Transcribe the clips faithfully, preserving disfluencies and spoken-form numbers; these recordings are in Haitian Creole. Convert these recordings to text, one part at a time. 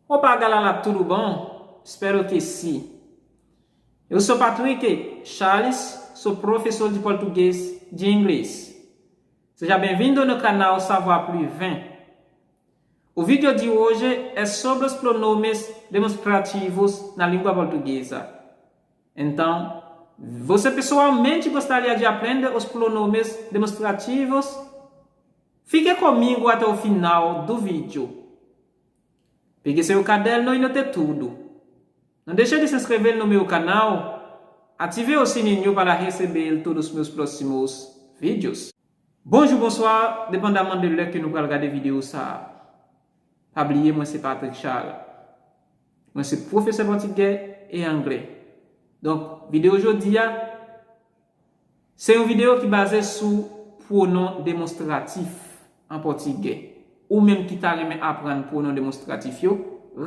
Opa, galera, tudo bom? Espero que sim. Eu sou Patrick Charles, sou profesor de português de inglês. Seja bem-vindo no canal Savoir Plus vingt. O vídeo de hoje é sobre os pronomes demonstrativos na língua portuguesa. Então, você pessoalmente gostaria de aprender os pronomes demonstrativos? Fique comigo até o final do vídeo. Pegue seu caderno e note tudo. Não deixe de se inscrever no meu canal. Ative o sininho para receber todos os meus próximos vídeos. Bonjou, bonswa, depandaman de lè ke nou pral gade videyo sa a. Pa bliye, mwen se Patrick Charles. Mwen se pwofesè pòtigè e anglè. Donk, videyo jodi a, se yon videyo ki baze sou pwonon demonstratif an pòtigè. Ou menm ki ta renmen aprann pwonon demonstratif yo,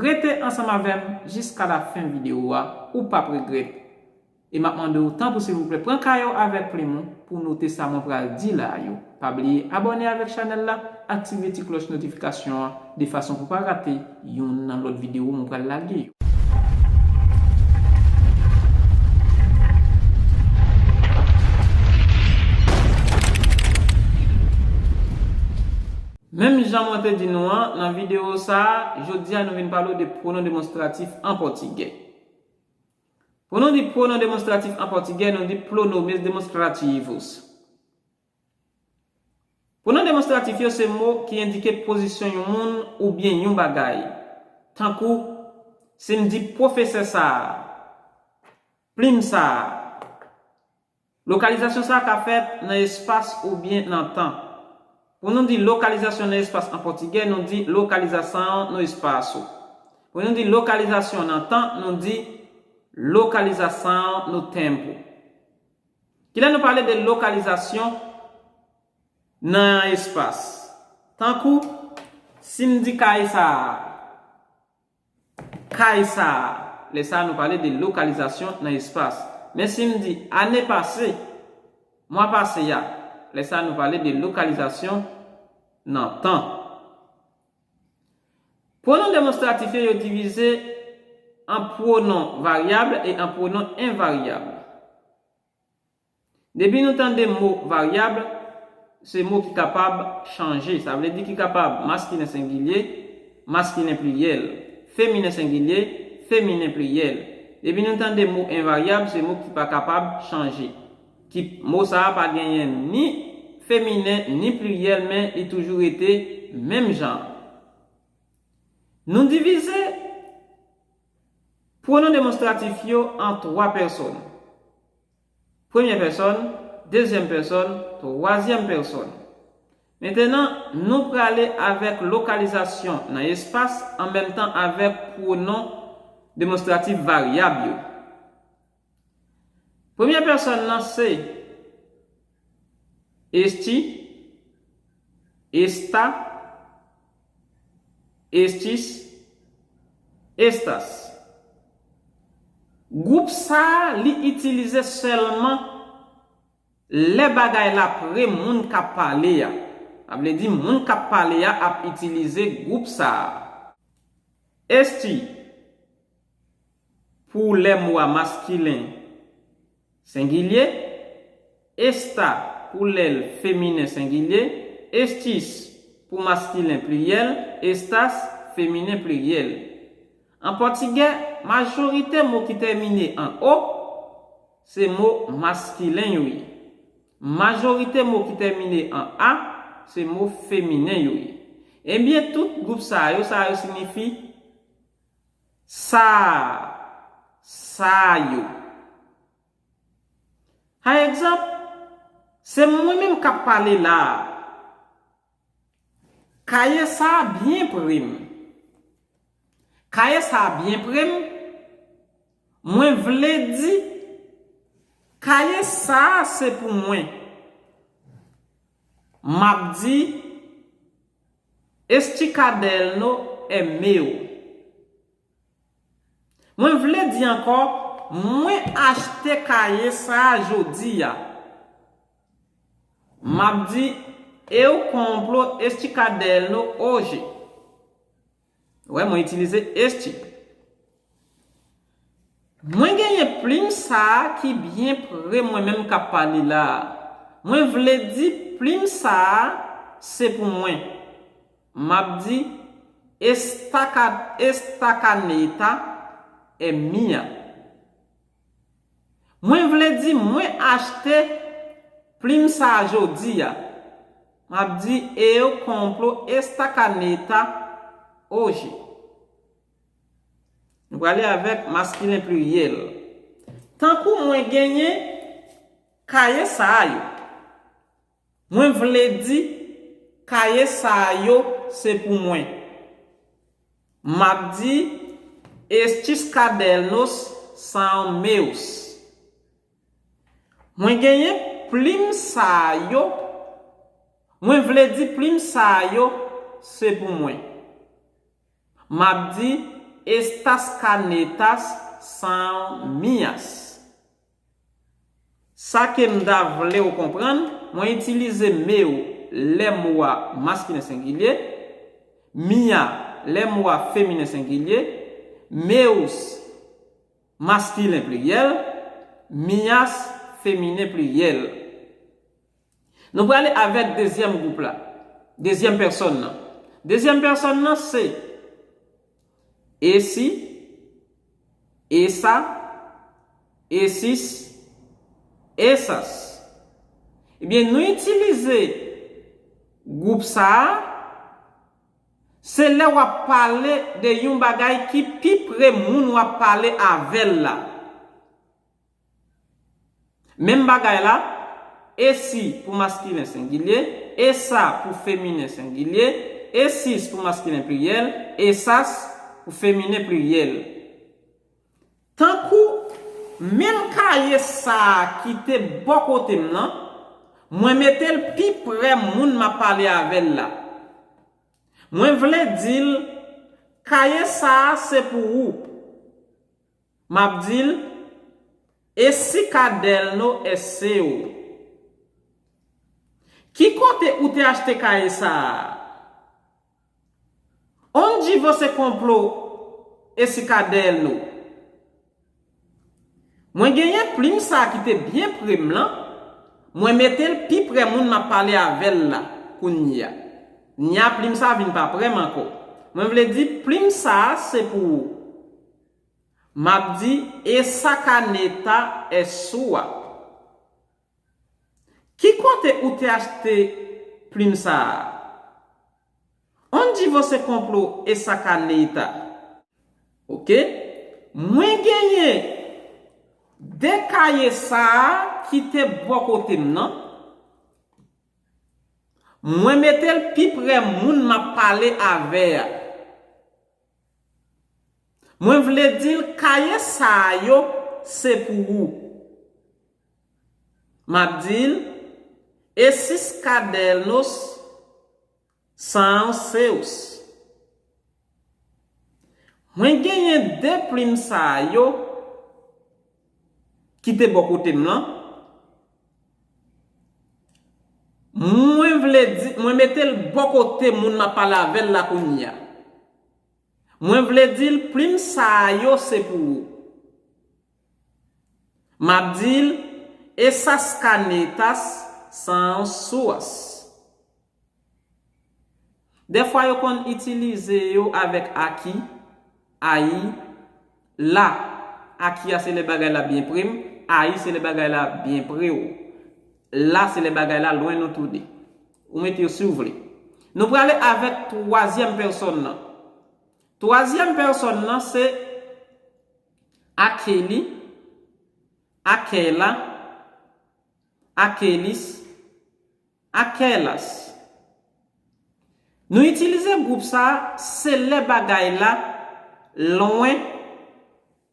rete ansanm avè m jiska lafen videyo a, ou p ap regrèt. E m ap mande w, tanpri silvouplè, pran kaye w avèk plim ou pou w note sa mwen pral di la yo. Pa bliye abòne avèk chanèl la, aktive ti klòch notifikasyon an, de fason pou w pa rate youn nan lòt videyo mwen pral lage yo. Menm jan mwen te di nou an, nan videyo sa a, jodi a nou vin pale w de pwonon demonstratif an pòtigè. Pou nou di pwonon demonstratif an pòtigè, nou di pronomes demonstrativos. Pwonon demonstratif yo se mo ki endike pozisyon yon moun oubyen yon bagay. Tankou, si m di pwofesè sa a, plim sa a. Lokalizasyon sa a ka fèt nan espas oubyen nan tan. Pou nou di lokalizasyon nan espas an pòtigè, nou di localização no espaço. Pou nou di lokalizasyon nan tan, nou di localização no tempo. Kilè nou pale de lokalizasyon nan espas? Tankou, si m di kay sa a, kay sa a, lè sa a nou pale de lokalizasyon nan espas. Men si m di ane pase, mwa pase a, lè sa a nou pale de lokalizasyon nan tan. Pwonon demonstratif yo, yo divize an pwonon varyab e an pwonon envaryab. Depi nou tande mo varyab, se mo ki kapab chanje. Sa vle di ki kapab maskilen sengilye, maskilen pliryèl, feminen sengilye, feminen pliryèl. Depi nou tande mo envaryab, se mo ki pa kapab chanje. Ki, mo sa a pa genyen ni feminen ni pliryèl, men li toujou rete menm jan. Nou divize pwonon demonstratif yo an twa pèsòn. Premyè pèsòn, dezyèm pèsòn, twazyèm pèsòn. Mentenan, nou prale avèk lokalizasyon nan espas an menm tan avèk pwonon demonstratif varyab yo. Premyè pèsòn nan se este, esta, estes, estas. Gwoup sa a, li itilize sèlman lè bagay la pre moun k ap pale a. Sa vle di moun k ap pale a ap itilize gwoup sa a. Este pou lè mo a maskilen sengilye, esta pou lè l feminen sengilye, estes pou maskilen pliryèl, estas feminen pliryèl. An pòtigè, majorite mo ki tèmine an o, se mo maskilen yo ye. Majorite mo ki tèmine an a, se mo feminen yo ye. Ebyen, tout gwoup sa yo, sa yo siyifi sa, sa yo. Pa egzanp, se mwen menm k ap pale la a. Kaye sa a byen pre m. Kaye sa a byen pre m. Mwen vle di, kaye sa a se pou mwen. M ap di, este caderno é meu. Mwen vle di ankò, mwen achte kaye sa a jodi a. M ap di, eu compro este caderno hoje. Wè, mwen itilize esti. Mwen genyen plim sa a ki byen pre mwen menm k ap pale la a. Mwen vle di plim sa a se pou mwen. M ap di esta ca-, esta caneta é minha. Mwen vle di mwen achte plim sa a jodi a. M ap di eu compro esta caneta hoje. Nou prale avèk maskilen pliryèl. Tankou mwen genyen kaye sa a yo. Mwen vle di kaye sa a yo se pou mwen. M ap di estes cadernos são meus. Mwen genyen plim sa a yo. Mwen vle di plim sa a yo se pou mwen. M ap di estas canetas são minhas. Sa ke m ta vle w konprann, mwen itilize meu lè mo a maskilen sengilye, minha lè mo a feminen sengilye, meus maskilen pliryèl, minhas feminen pliryèl. Nou prale avèk dezyèm gwoup la. Dezyèm pèsòn nan. Dezyèm pèsòn nan se esse, essa, esses, essas. Ebyen, nou itilize gwoup sa a, se lè w ap pale de yon bagay ki pi pre moun w ap pale avè l la. Menm bagay la, esse pou maskilen sengilye, essa pou feminen sengilye, esses pou maskilen pliryèl, essas pou feminen pliryèl. Tankou menm kaye sa a ki te bò kote m nan, mwen mete l pi pre moun m ap pale avè l la. Mwen vle di l, kaye sa a se pou ou. M ap di l, esse caderno é seu. Ki kote ou te achte kaye sa a? Onde você comprou esse caderno? Mwen genyen plim sa a ki te byen pre m lan, mwen mete l pi pre moun m ap pale avè l la kounye a. Kounye a plim sa a vin pa pre m ankò. Mwen vle di plim sa a se pou ou. M ap di essa caneta é sua. Ki kote ou te achte plim sa a? Onde você comprou essa caneta? Ok? Mwen genyen de kaye sa a ki te bò kote m nan. Mwen mete l pi pre moun m ap pale avè a. Mwen vle di l kaye sa a yo se pou ou. M ap di l, esses cadernos são seus. Mwen genyen de plim sa a yo ki te bò kote m lan. Mwen vle di, mwen mete l bò kote moun m ap pale avè l la kounye a. Mwen vle di l plim sa a yo se pou ou. M ap di l, essas canetas são suas. Dèfwa yo konn itilize yo avèk aqui, aí, lá. Aqui a se lè bagay la byen pre m, aí se lè bagay la byen pre w. Lá se lè bagay la lwen nou toude. Ou mete yo si w vle. Nou prale avèk twazyèm pèsòn nan. Twazyèm pèsòn nan se aquele, aquela, aqueles, aquelas. Nou itilize gwoup sa a, se lè bagay la lwen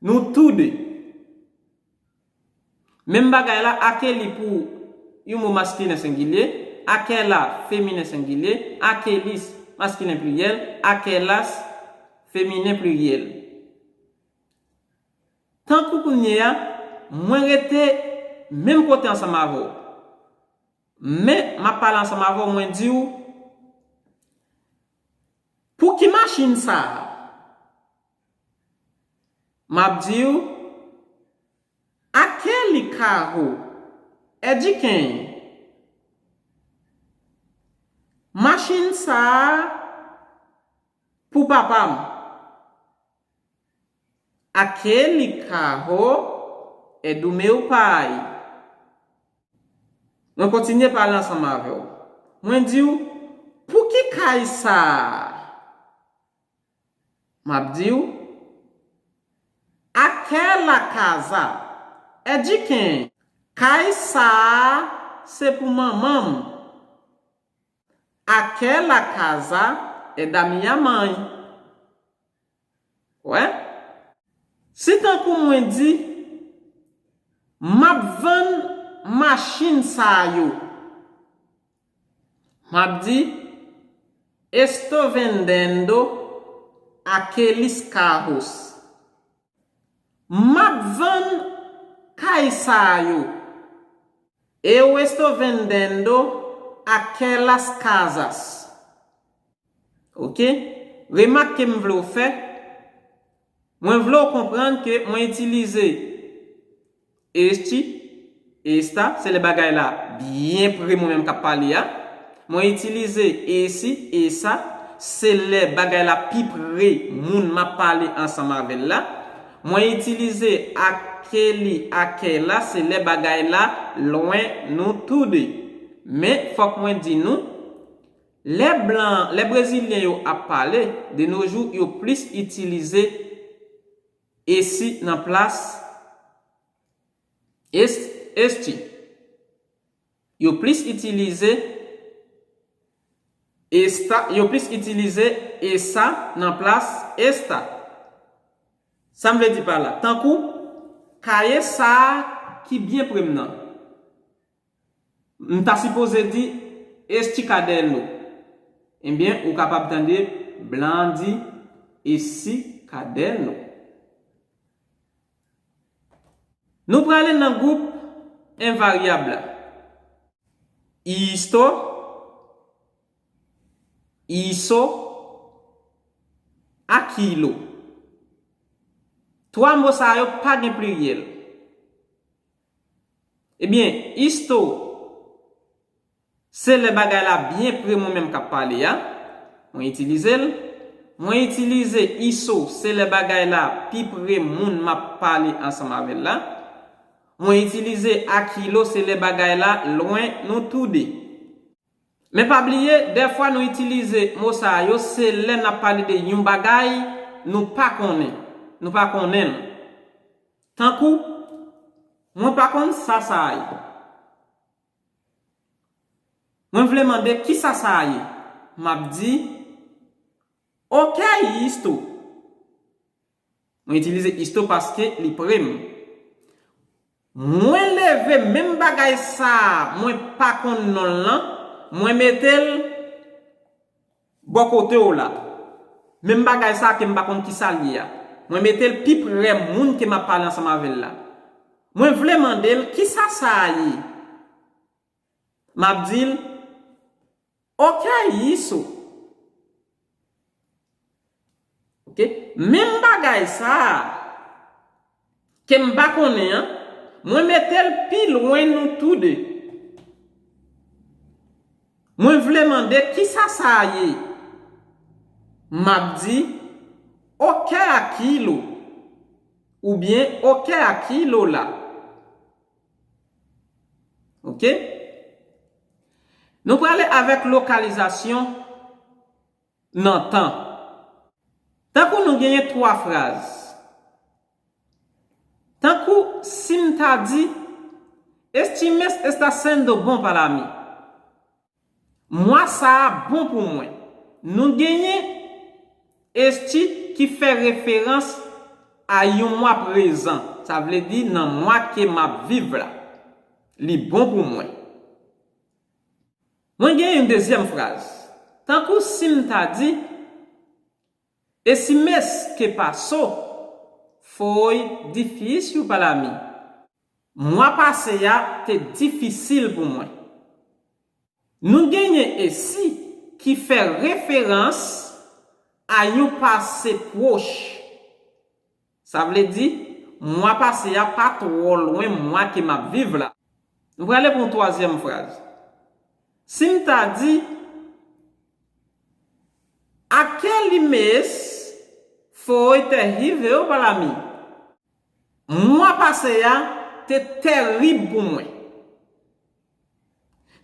nou toude. Menm bagay la, aquele pou yon mo maskilen sengilye, aquela feminen sengilye, aqueles maskilen pliryèl, aquelas feminen pliryèl. Tankou kounye a, mwen rete menm kote ansanm avè w. Men, m ap pale ansanm avè w, mwen di w, pou ki machin sa a? M ap di w, aquele carro é de quem? Machin sa a pou papa m. Aquele carro é do meu pai. Mwen kontinye pale ansanm avè w. Mwen di w, pou ki kay sa a? M ap di w, aquela casa é de quem? Kay sa a se pou manman m. Aquela casa é da minha mãe. Wè? Si tankou mwen di, m ap vann machin sa yo. M ap di, estou vendendo aqueles carros. M ap vann kay sa yo. Eu estou vendendo aquelas casas. Ok? Remak ke m vle w fè, mwen vle w konprann ke mwen itilize este, esta, se lè bagay la byen pre mwen menm k ap pale a. Mwen itilize esse, essa, se lè bagay la pi pre moun m ap pale ansanm avè l la. Mwen itilize aquele, aquela, se lè bagay la lwen nou toude. Men, fòk mwen di nou, lè blan, lè brezilyen yo ap pale, de nos jours, yo plis itilize esse nan plas es-, este. Yo plis itilize esta, yo plis itilize essa nan plas esta. Sa m vle di pa la? Tankou, kaye sa a ki byen pre m nan. M ta sipoze di este caderno. Ebyen, ou kapab tande blan di esse caderno. Nou prale nan gwoup envaryab la. Isto, isso, aquilo. Twa mo sa yo pa gen pliryèl. Ebyen, isto, se lè bagay la byen pre mwen menm k ap pale a, mwen itilize l. Mwen itilize isso, se lè bagay la pi pre moun m ap pale ansanm avè l la. Mwen itilize aquilo, se lè bagay la lwen nou toude. Men pa bliye, dèfwa nou itilize mo sa yo, se lè n ap pale de yon bagay nou pa konnen. Nou pa konnen l. Tankou, mwen pa konn sa sa a ye. Mwen vle mande kisa sa a ye. M ap di, o que é isto? Mwen itilize isto paske li pre m. Mwen leve menm bagay sa a, mwen pa konn non l lan, mwen mete l bò kote w la. Menm bagay sa a ke m pa konn kisa l ye a. Mwen mete l pi pre moun ke m ap pale ansanm avè l la. Mwen vle mande l kisa sa a ye. M ap di l, o que é isso? Ok? Menm bagay sa a ke m pa konnen an, mwen mete l pi lwen nou toude. Mwen vle mande kisa sa a ye. M ap di, o que é aquilo? Oubyen, o que é aquilo lá? Ok? Nou prale avèk lokalizasyon nan tan. Tankou nou genyen twa fraz. Tankou si m ta di, este mês está sendo bom para mim. Mwa sa a bon pou mwen. Nou genyen este ki fè referans a yon mwa prezan. Sa vle di nan mwa ke m ap viv la. Li bon pou mwen. Mwen gen yon dezyèm fraz. Tankou si m ta di, esse mês que passou foi difícil para mim. Mwa pase a te difisil pou mwen. Nou genyen esse ki fè referans a yon pase pwòch. Sa vle di, mwa pase a pa twò lwen mwa ke m ap viv la. Nou prale pou yon twazyèm fraz. Si m ta di, Aquele mês foi terrível para mim. Mwa pase a te terib pou mwen.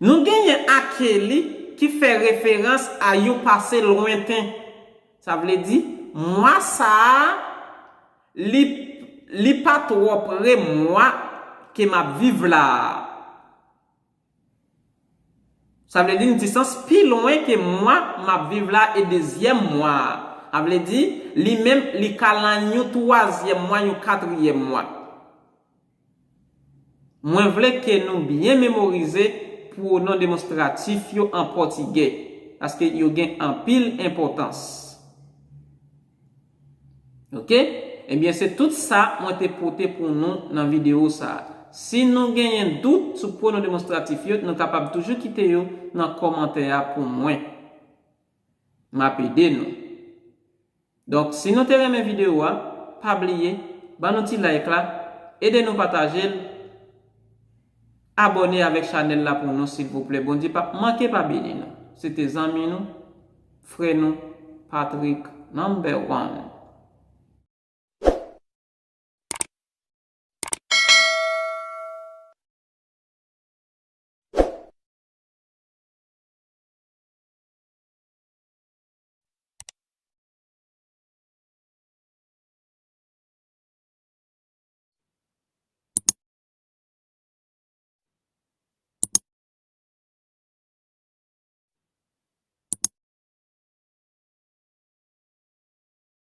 Nou genyen aquele ki fè referans a yon pase lwenten. Sa vle di, mwa sa a, li, li pa twò pre mwa ke m ap viv la a. Sa vle di yon distans pi lwen ke mwa m ap viv la e dezyèm mwa a. Sa vle di, li menm, li ka lan yon twazyèm mwa, yon katriyèm mwa. Mwen vle ke nou byen memorize pwonon demonstratif yo an pòtigè, paske yo gen anpil enpòtans. Oke? Ebyen, se tout sa mwen te pote pou nou nan videyo sa a. Si nou genyen dout sou pwonon demonstratif yo, nou kapab toujou kite yo nan kòmantè a pou mwen. M ap ede nou. Donk, si nou te renmen videyo a, pa bliye, ban nou ti like la, ede nou pataje l, abòne avèk chanèl la pou nou, silvouplè. Bondye p ap manke pa beni nou. Se te zanmi nou, frè nou, Patrick number one.